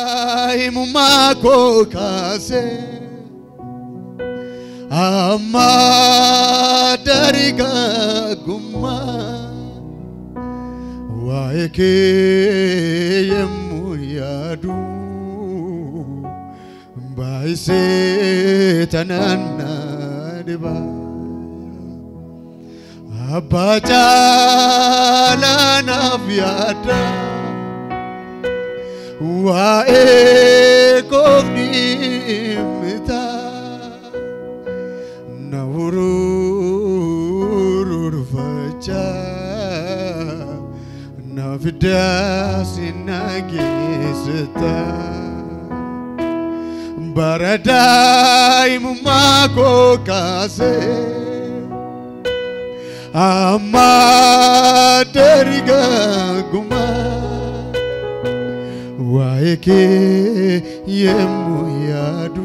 Daa'imummaa koo kaasee amma dargaggummaa waa'ee kee yemmuu yaadu baay'isee tanaan na dhiba. Abbaa caalaa naaf yaada. Waa'ee koof dhimmita na ururfachaa na fiddaa si na geessita. Bara daa'imummaa koo kaasee amma dargaggummaa waa'ee kee yemmuu yaadu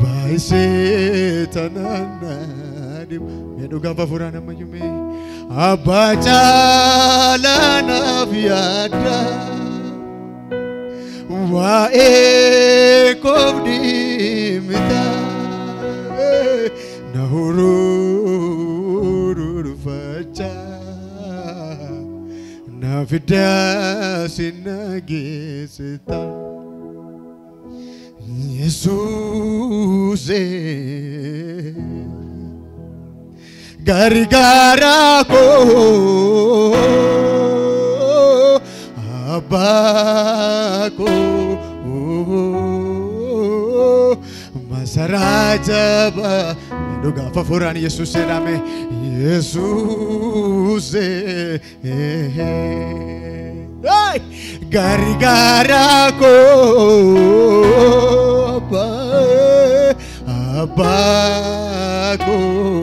baay'isee tanaan na dhiba. Mee dhugaaf hafuuraan ammayyuu mee abbaa caalaa naaf yaada waa'ee koof dhimmita na ururfachaa na fiddaa si na geessita. Yesuusee gargaaraa koo abbaa koo masaraa jabaa dhugaaf hafuuraan Yesuus jedhame Yesuusee gargaaraa koo abbaa koo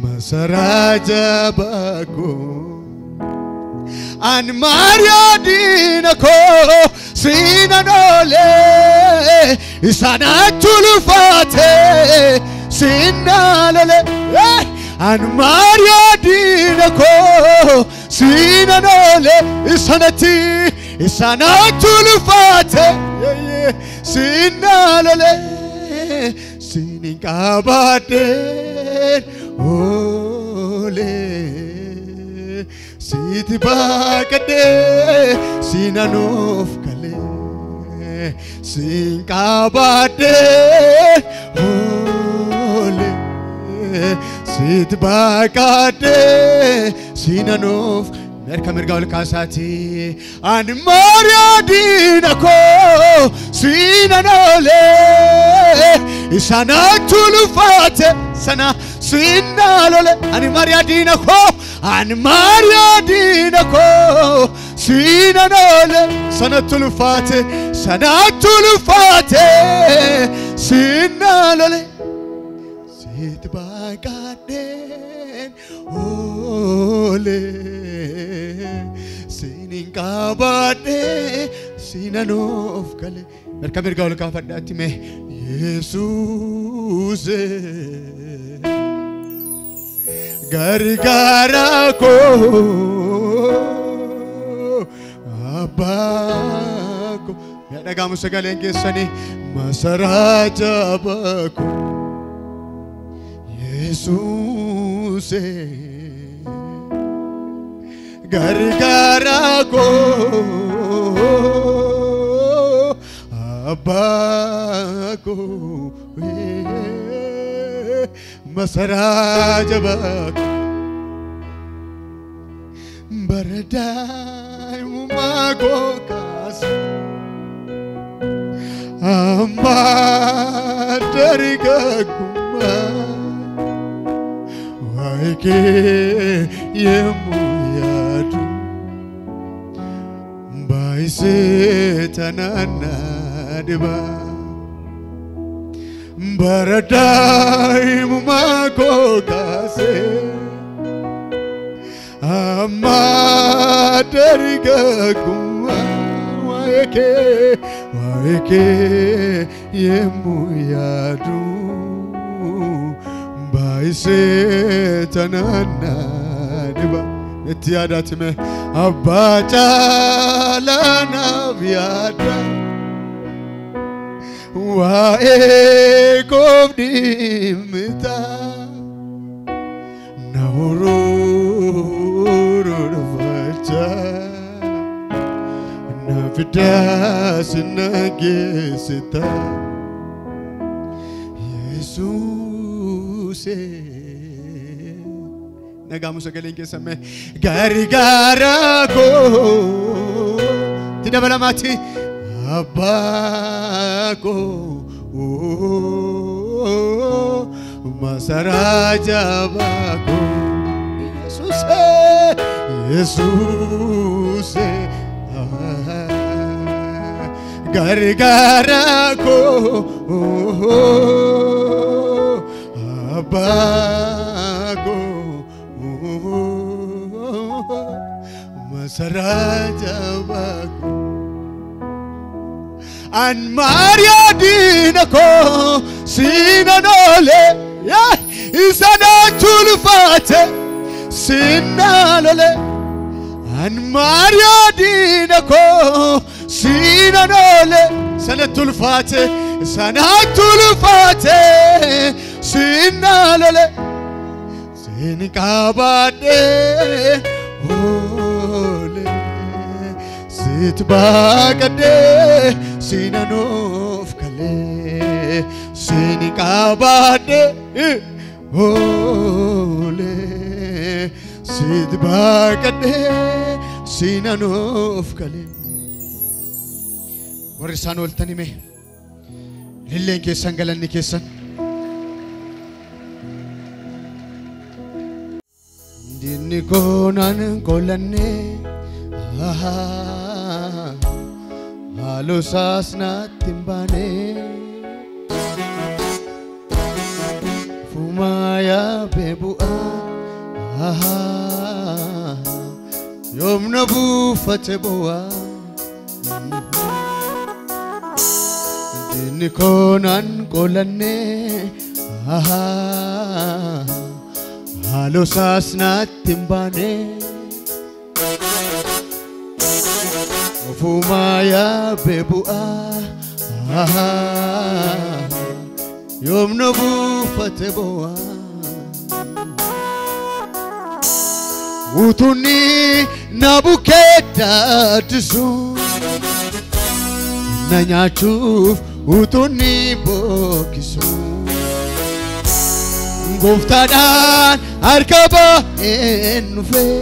masaraa jabaa koo An Maariyaa diina koo siinan oolee isaanatti ulfaatee siinaa lolee. An Maariyaa diina koo siinan oolee isaanatti ulfaatee siinaa lolee. Siinin qabaadheen oolee. Siiti baaqadhee siinanuuf galee siin qabaadhee oolee siiti baaqadhee siinanuuf harka mirgaa ol kaasaati. Ani Maariyaa diina koo siinan oolee isaanatti ulfaate sana siinaa lolee. Ani Maariyaa diina koo ani Maariyaa diina koo siinan oolee sanatti ulfaate sanatti ulfaate siinaa lolee. Siiti baaqadheen oolee siinin qabaadhee siinanuuf galee. Harka mirgaa ol kaafadhaatti mee Yesuusee gargaaraa koo abbaa koo. Mee dhagaamu sagaleen keessanii masaraa jabaa koo Yesuusee gargaaraa koo abbaa koo masaraa jabaa koo. Bara daa'imummaa koo kaasee amma dargaggummaa waa'ee kee yemmuu yaadu baay'isee tanaan na dhiba. Bara daa'imummaa koo kaasee amma dargaggummaa waa'ee kee yemmuu yaadu baay'isee tanaan na dhiba. Itti yaadatime abbaa caalaa naaf yaada waa'ee koof dhimmita na huruuru dhufacha na fidaas na geessita Yesuusee. Nagaamu sagaleen keessan mee gargaara koo itti dabalamaati abbaa koo masaraa jabaa koo Yesuusee Yesuusee gargaara koo abbaa koo masaraa jabaa koo An Maria diina koo siinan oole isa natti ulfaate siinaan ole An Maria diina koo siinan oole sanatti ulfaate sanatti ulfaate siinaan ole siin qabaadhee oole sit baaqadhee siinan of galee siin qabaadhee oole sit baaqadhee siinan of galee. Warri isaan ooltan hime lilleen keessan galanni keessan. Dinni koonaan kolannee haaloo isaas natti hin baane fumaa yaabee bu'aa yoomna buufate bu'aa. Dinni koonaan kolannee haaloo isaas natti hin baane ofumaa yaabee bu'aa yoomna buufate bu'aa. Utunni na bukkee daaddisu na nyaachuuf utunni bokkisu gooftaadhaan harka baa'een dhufee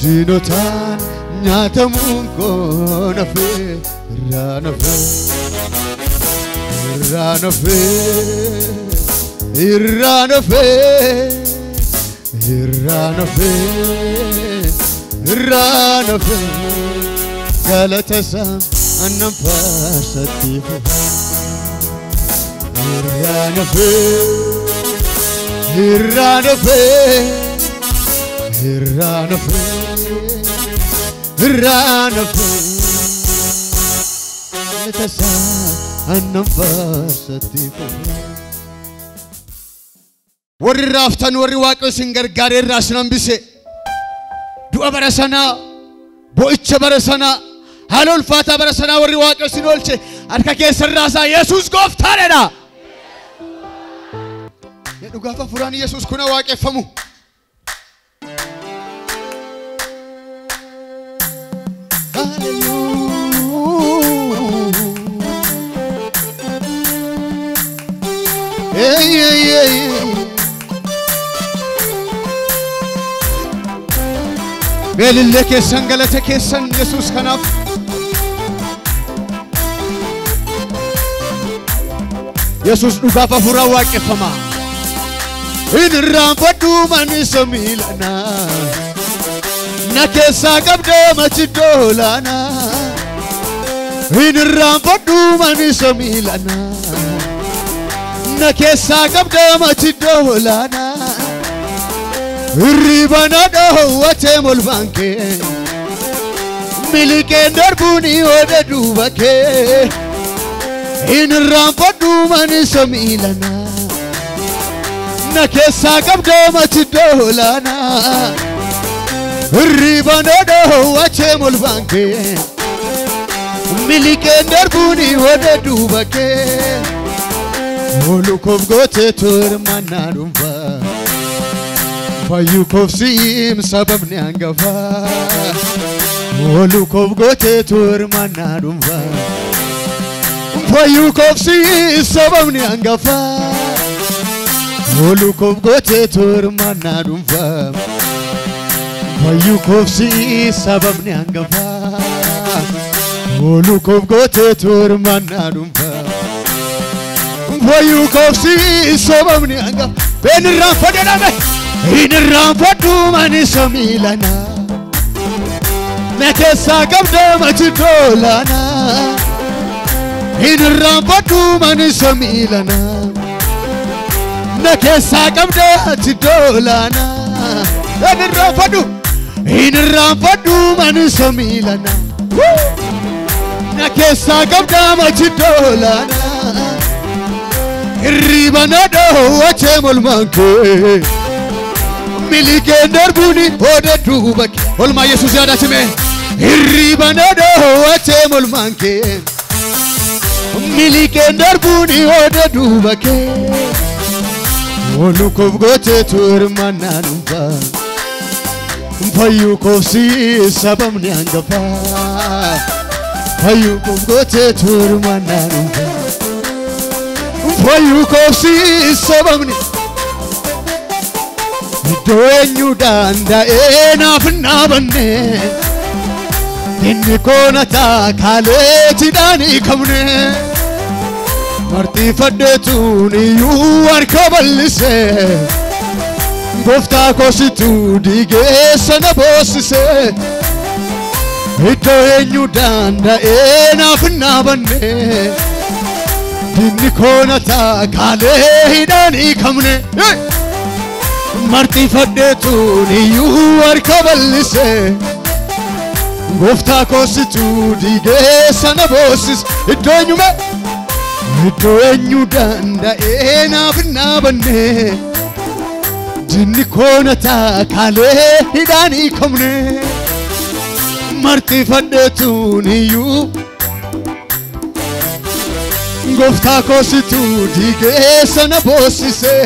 diinotaan nyaatamuun koo nafee irraa nafee irraa nafee irraa nafee irraa nafee irraa nafee galata isaa annan faarsatti irraa nafee irraa nafee irraa nafee irraa nafee galata isaa annan faarsatti. Warri raaftan warri waaqayyo isin gargaaree irraa isin hambise du'a bara sanaa bo'icha bara sanaa haala ulfaataa bara sanaa warri waaqayyo isin oolche harka keessan raasaa Yesuus gooftaadha. Dhugaaf hafuuraan Yesuus kuna waaqeffamu. Hey, hey, hey. Beelillee keessan galata keessan Yesuus kanaaf. Yesuus dhugaaf hafuuraan waaqeffama. Hin irraanfadhu manisa miilanaa na keessaa qabdee machi doolaanaa. Hin irraanfadhu manisa miilanaa na keessaa qabdee machi doolaanaa. Hirriba na dhoowwatee molbaan kee miliqeen darbuun hooda duuba kee. Hin irraanfadhu manisa miilanaa Na keessaa qabdoo mati doolaanaa. Hirriibaan dhoowwachee molbaankee. Milikeen darbuuni hooda duuba kee. Oolu koof gootee turmannaa dhuunfaa. Fayyuu koof siim sababni hangafaa. Oolu koof gootee turmannaa dhuunfaa. Fayyuu koof siim sababni hangafaa. Oolu koof gootee turmannaa dhuunfaa. Fayyuu koof siim sababni hangafaa. Oolu koof gootee turmannaa dhuunfaa. Fayyuu koof siim sababni hangafaa. Beenirraan fadhadhame. Inirraan fadhu manisa miilanaa. Na keessaa qabdoo mati doolaanaa. Inirraan fadhu manisa miilanaa. Na keessaa qabdoo mati doolaanaa. Inirraan fadhu. Inirraan fadhu manisa miilanaa. Na keessaa qabdoo mati doolaanaa. Hirriibaan dhoowwachee molmaankee. Milikeen darbuuni hooda duuba kee. Olmaa Yesuus yaadaachime. Hirriibaan dhoowwachee molmaankee. Milikeen darbuuni hooda duuba kee. Oolu koof gootee turmannaa dhuunfaa. Fayyuu koof sii sababni hangafaa. Fayyuu koof gootee turmannaa dhuunfaa. Fayyuu koof sii sababni. Iddoo eenyu danda'ee naaf hin dhaabanne. Inni koona taakaaleetiidhaan hiikamne. Marxiifadheetuun iyyuu harka bal'ise. Gooftaa koosituu diigee sana boossise. Iddoo eenyu danda'ee naaf hin dhaabanne. Inni koona taakaaleetiidhaan hiikamne. Marxiifadheetuun iyyuu harka bal'ise. Gooftaa koosituu diigee sana boossise. Iddoo eenyume. Iddoo eenyu danda'ee naaf hin dhaabanne. Dinni koona taakaalee hidhaan hiikamne. Marxiifadheetuun iyyuu. Gooftaa koosituu diigee sana boossise.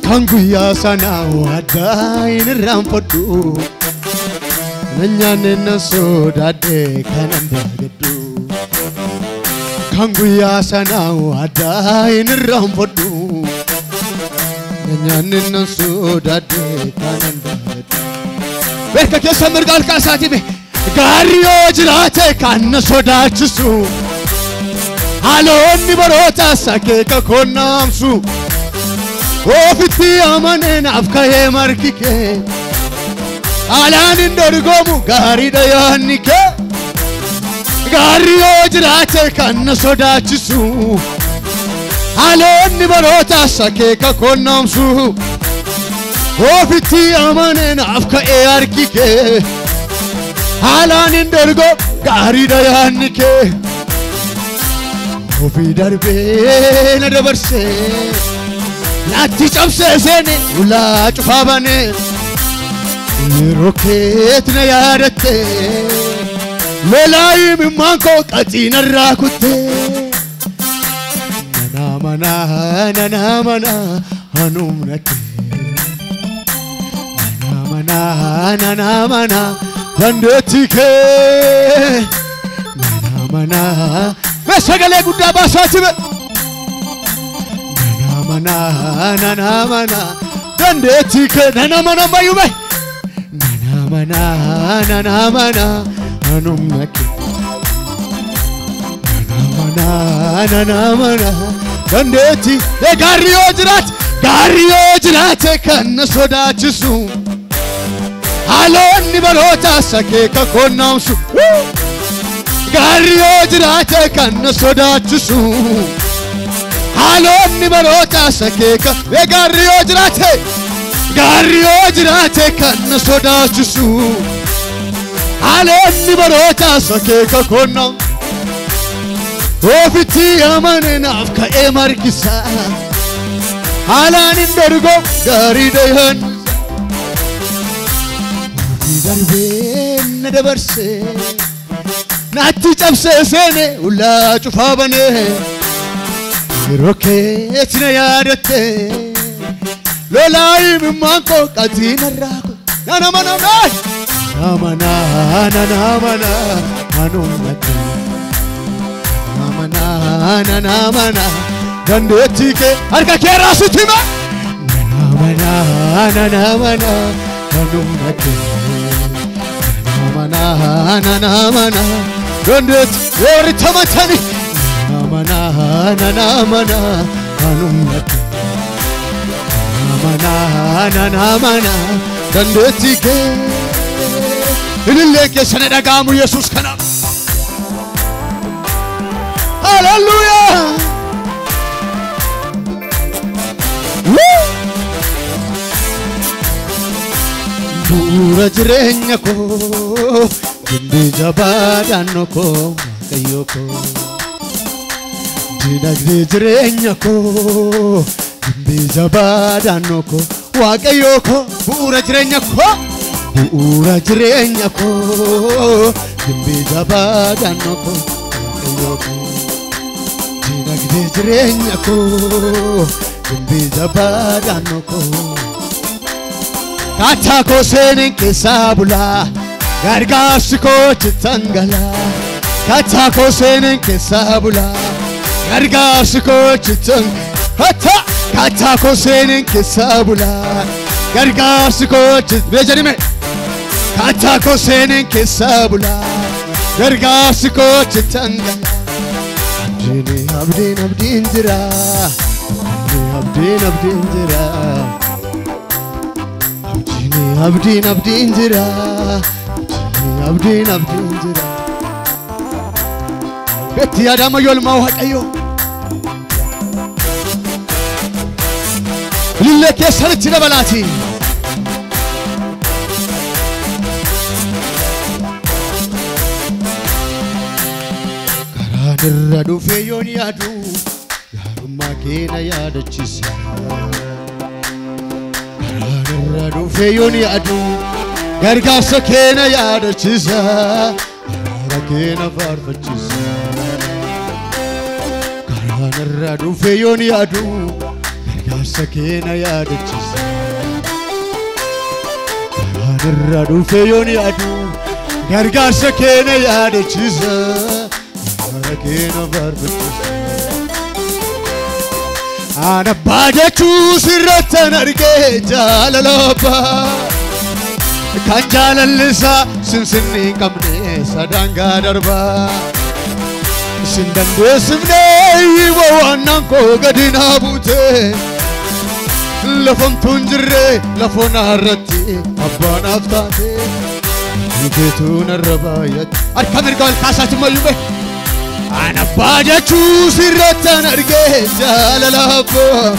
Kan guyyaa sanaa addaa hin irraanfadhu. Na nyaanne na sodaadhe kanan daagadhu. Kan guyyaa sanaa addaa hin irraanfadhu. Na nyaanne na sodaadhe kanan daagadhu. Beeka keessa mirga harka isaatii Gaarri yoo jiraate kan na sodaachisu. Haloonni barootaas akeeka konnaamsu. Ofitti amanee naaf ka'ee margi kee. Alaan hin dorgomu gaariidha yaadni kee. Gaarri yoo jiraate kan na sodaachisu. Haloonni barootaas akeeka konnaamsu. Ofitti amanee naaf ka'ee harki kee. Alaan hin dorgomu gaariidha yaadni kee. Ofii darbee na dabarsee. Natti cabsee seene ulaa cufaa banee. Yeroo keetti na yaadattee. Lolaa himimmaan koo qaxiinarraa kuttee. Nana manaa nana manaa hanumna kee. Nana manaa nana manaa dandeettii kee. Nana manaa. Sagalee guddaa baasaa jire. Nana manaa nana manaa dandeettii kee. Nana manaa mayyume. Nana manaa nana manaa hanumna kee. Nana manaa nana manaa dandeettii. Gaarri yoo jiraate gaarri yoo jiraate kan na sodaachisu. Haloonni barootaas akeeka konnaamsu. Gaarri yoo jiraate kan na sodaachisu. Haloonni barootaas akeeka. Gaarri yoo jiraate gaarri yoo jiraate kan na sodaachisu. Haloonni barootaas akeeka konnaamsu. Ofitti amanee naaf ka'ee margisaa. Haalaan hin dorgo gaarii dayan. Darbee na dabarsee naatti cabsee seene ulaa cufaa banee yeroo keetti na yaadatte lolaa himimmaan koo qaxii narraa koo nana mana nama nana mana anumate nama nana mana dandeettii kee harka kee raasutti hima nama nana mana anumate mana na mana dandeet warri tamatani mana na mana anumate mana na mana dandeetti kee ilillee keessan dhaga'amu Yesuus kanaaf. Hallelujah. Bu'uura jireenya koo gimbii jabaa daannoo koo Waaqayyo koo dinagdee jireenya koo gimbii jabaa daannoo koo Waaqayyo koo bu'uura jireenya koo bu'uura jireenya koo gimbii jabaa daannoo koo Waaqayyo koo dinagdee jireenya koo gimbii jabaa daannoo koo. Kataa koo seeneen keessaa bulaa gargaarsi koo chittan galaa. Kataa koo seeneen keessaa bulaa gargaarsi koo chittan kataa kataa koo seeneen keessaa bulaa gargaarsi koo chittan mee jedhime kataa koo seeneen keessaa bulaa gargaarsi koo chittan galaa. Abdiin abdiin abdiin jira abdiin abdiin jira. Abdiin abdiin jira abdiin abdiin jira. Beetti yaadama yoolmaa Waaqayyoo. Ilillee keessanitti dabalaati. Karaan irra dhufee yoon yaadu gaarummaa kee na yaadachiisa. Dhufee yoon yaadu gargaarsa kee na yaadachiisa araara kee na faarfachiisa. Karaan irra dhufee yoon yaadu gargaarsa kee na yaadachiisa. Karaan irra dhufee yoon yaadu gargaarsa kee na yaadachiisa araara kee na faarfachiisa. Ana baadachuu sirrattan argee jaalala abbaa kan jaalallisaa sinsinni hin qabne sadangaa darbaa sin dandeessifnee waannaan koo gadi naa buute lafamtuun jirre lafoo naarratti abbaa naaf taate keetuu narra baay'ate harka mirga ol kaasaati mayyuu. Ana baadachuu sirrattan argee jaalala abbaa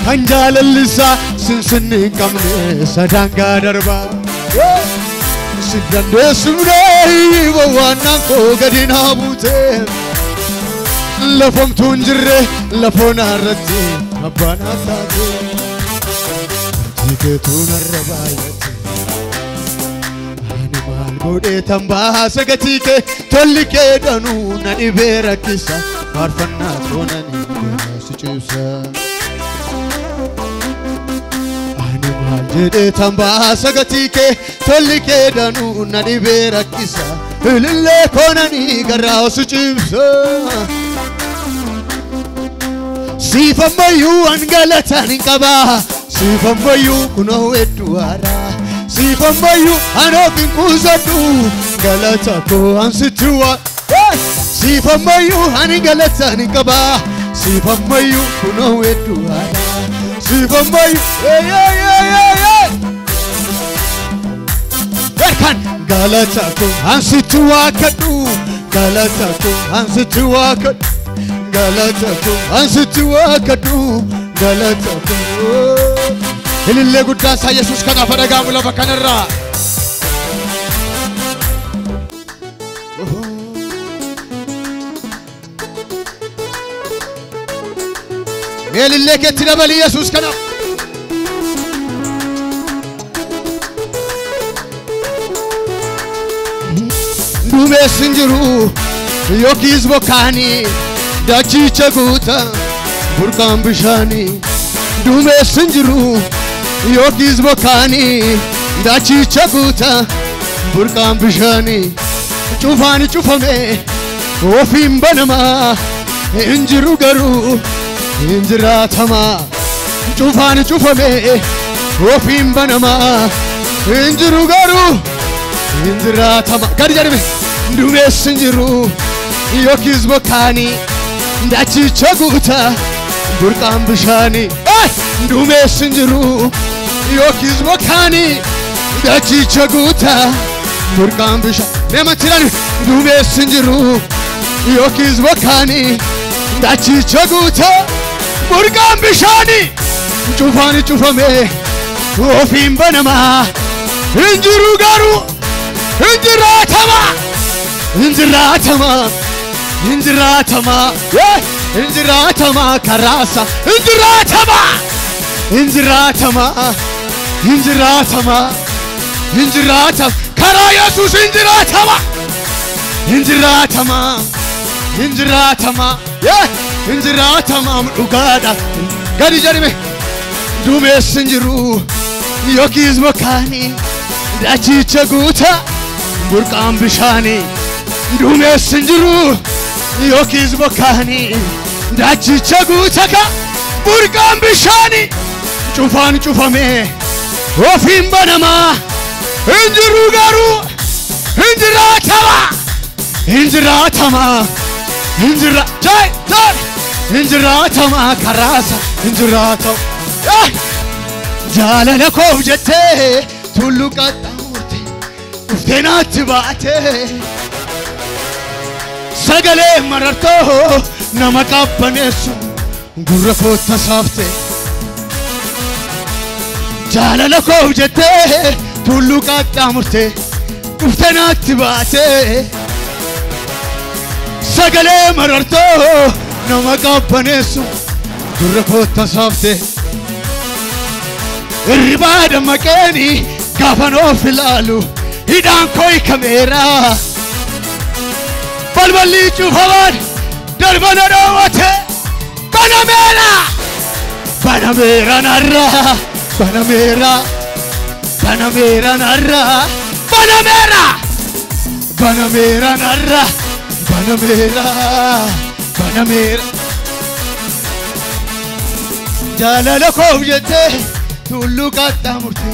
kan jaalallisaa sinsinni hin qabne sadangaa darbaa sin dandeessifnee waannaan koo gadi naa buute lafamtuun jirre lafoo naarratti abbaa naaf taate keetuu narra baay'ate. Godhee tambaasa gatii kee tolli kee danuu na dhibee rakkisa faarfannaa toonanii garaa si cibsa. Ani maal jedhee tambaasa gatii kee tolli kee danuu na dhibee rakkisa ilillee koonanii garaa si cibsa. Siif ammayyuu an galataan hin qabaa siif ammayyuu kunoo hedduu haaraa. Siif ammayyuu an of hin quusadhu galata koo an sitti waa. Siif ammayyuu ani galataan hin qabaa siif ammayyuu kunoo hedduu haaraa. Siif ammayyuu Harkaan galata koo an sitti waa kadhu galata koo an sitti waa kadhu galata koo an sitti waa kadhu galata koo. Ilillee guddaa isaa Yesuus kanaaf dhaga'amu lafa kanarraa. Meelillee keetti dabalii Yesuus kanaaf. Dumeessi hin jiru yookiis bokkaanii dachicha guuta burqaan bishaanii. Dumeessi hin jiru yookiis bokkaanii dachicha guuta burqaan bishaanii. Cufaan cufame ofiin banamaa hin jiru garuu hin jiraatamaa. Cufaan cufame ofiin banamaa hin jiru garuu hin jiraatamaa. Gadi jedhame. Dumeessi hin jiru yookiis bokkaanii dachicha guuta burqaan bishaanii. Dumeessi hin jiru yookiis bokkaanii dachicha guuta burqaan bishaanii. Meemantiidhaan dumeessi hin jiru yookiis bokkaanii dachicha guuta burqaan bishaanii. Cufaan cufame ofiin banamaa hin jiru garuu hin jiraatamaa. Hin jiraatamaa, hin jiraatamaa, hin jiraatamaa karaasa, hin jiraatamaa, hin jiraatamaa, hin jiraatamaa, hin jiraatamaa, karaa Yesuus hin jiraatamaa, hin jiraatamaa, hin jiraatamaa, hin jiraatamaa dhugaadha. Gadi jedhame. Dumeessi hin jiru yookiis bokkaanii dachicha guuta burqaan bishaanii. Dumeessi hin jiru yookiis bokkaanii dachicha guuta ka burqaan bishaanii. Cufaan cufame ofiin banamaa hin jiru garuu hin jiraatamaa, hin jiraatamaa, hin jira jai jai hin jiraatamaa karaasa hin jiraatamaa. Jaalala koof jettee tulluu qaxxaamurte dhuftee naatti baatee sagalee marartoo nama qabbaneessu gurra koo tasaafte. Jaalala koof jettee tulluu qaxxaamurte dhuftee naatti baatee sagalee marartoo nama qabbaneessu gurra koo tasaafte. Hirribaa dammaqeeni gaafan of ilaalu hidhaan koo hiikameera. Balballi cufamaan darbana dhoowwate banameera, banameera narra, banameera, banameera narra, banameera, banameera narra, banameera, banameera. Jaalala koof jettee tulluu qaxxaamurte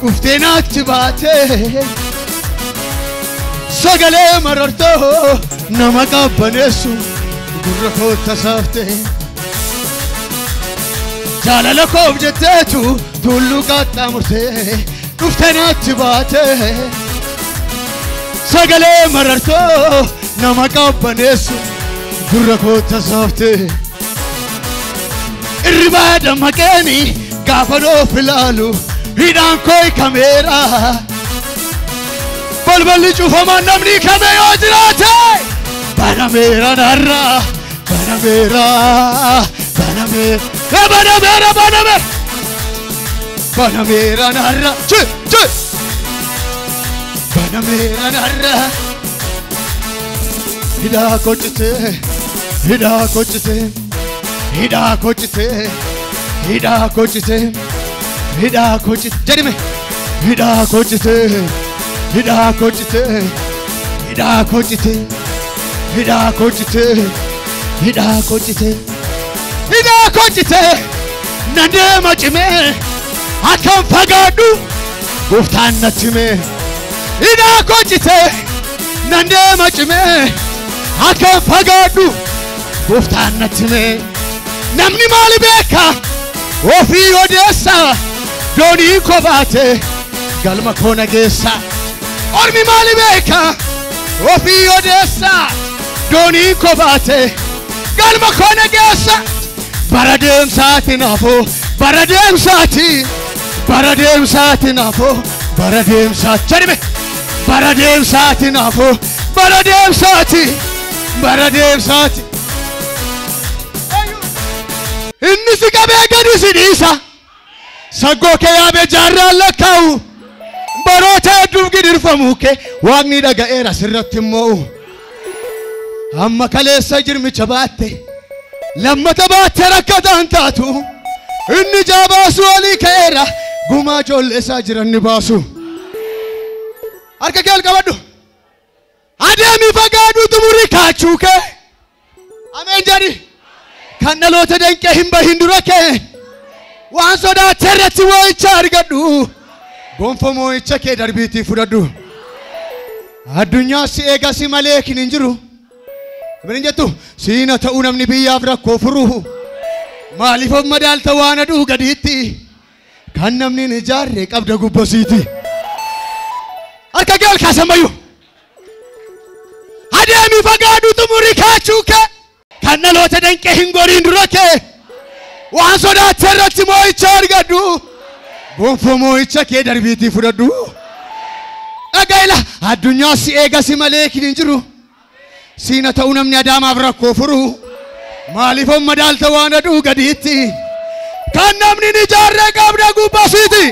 dhuftee naatti baatee sagalee marartoo nama qabbaneessu gurra koo tasaafte. Jaalala koof jetteetu tulluu qaxxaamurte dhuftee naatti baatee sagalee marartoo nama qabbaneessu gurra koo tasaafte. Hirribaa dammaqeeni gaafan of ilaalu hidhaan koo hiikameera. Balballi cufamaan namni hiikame yoo jiraate banameera narra, banameera, banameera, banameera, banameera, banameera narra, chi chi, banameera narra. Hidhaa koo citee, hidhaa koo citee, hidhaa koo citee, hidhaa koo citee, hidhaa koo citee, jedhime. Hidhaa koo citee, hidhaa koo citee, hidhaa koo citee, hidhaa koo citee, hidhaa koo citee, hidhaa koo citee. Nan deema cimee akkan fagaadhu gooftaan natti himee. Hidhaa koo citee nan deema cimee akkan fagaadhu gooftaan natti himee. Namni maali beeka ofii odeessa doonii koo baate galma koo nageessa. Ormi maali beeka ofii odeessa doonii koo baate galma koo nageessa. Bara deemsaati naafoo, bara deemsaati, bara deemsaati naafoo, bara deemsaati jedhime. Bara deemsaati naafoo, bara deemsaati, bara deemsaati. Inni si qabee gadi si dhiisa. Saggoo kee yaabee jaarraan lakkaa'u. Baroota hedduuf gidirfamuu kee Waaqni dhaga'eera sirratti immoo. Amma kaleessa jirmicha baatte lammata baatte rakkataan taatu. Inni ijaa baasu olii ka'eera gumaa ijoollee isaa jiran ni baasu. Harka kee ol qabadhu. Adeemii fagaadhu xumurii kaachuu kee. Ameen jedhi. Kan dhaloota danqee hin bahin dura kee. Waan sodaatte irratti moo'icha argadhu. Gonfoo moo'icha kee darbiitii fudhadhu. Addunyaa si eega si malee kin hin jiru. Ameen jettu siina ta'uu namni biyyaaf rakkoo furu. Maaliif of madaalta waan aduu gadiitti? Kan namni hin ijaarre qabda gubbosiiti. Harka kee ol kaasan bayyuu. Adeemii fagaadhu xumurii kaachuu kee. Kan dhaloota danqee hin goriin dura kee. Waan sodaatte irratti moo'icha argadhu. Gonfoo moo'icha kee darbiitii fudhadhu. Dhaga'ila addunyaa si eega si malee kin hin jiru. Siina ta'uu namni adaamaaf rakkoo furu. Maaliif of madaalta waan aduu gadiitti? Kan namni hin ijaarre qabda gubbasiiti.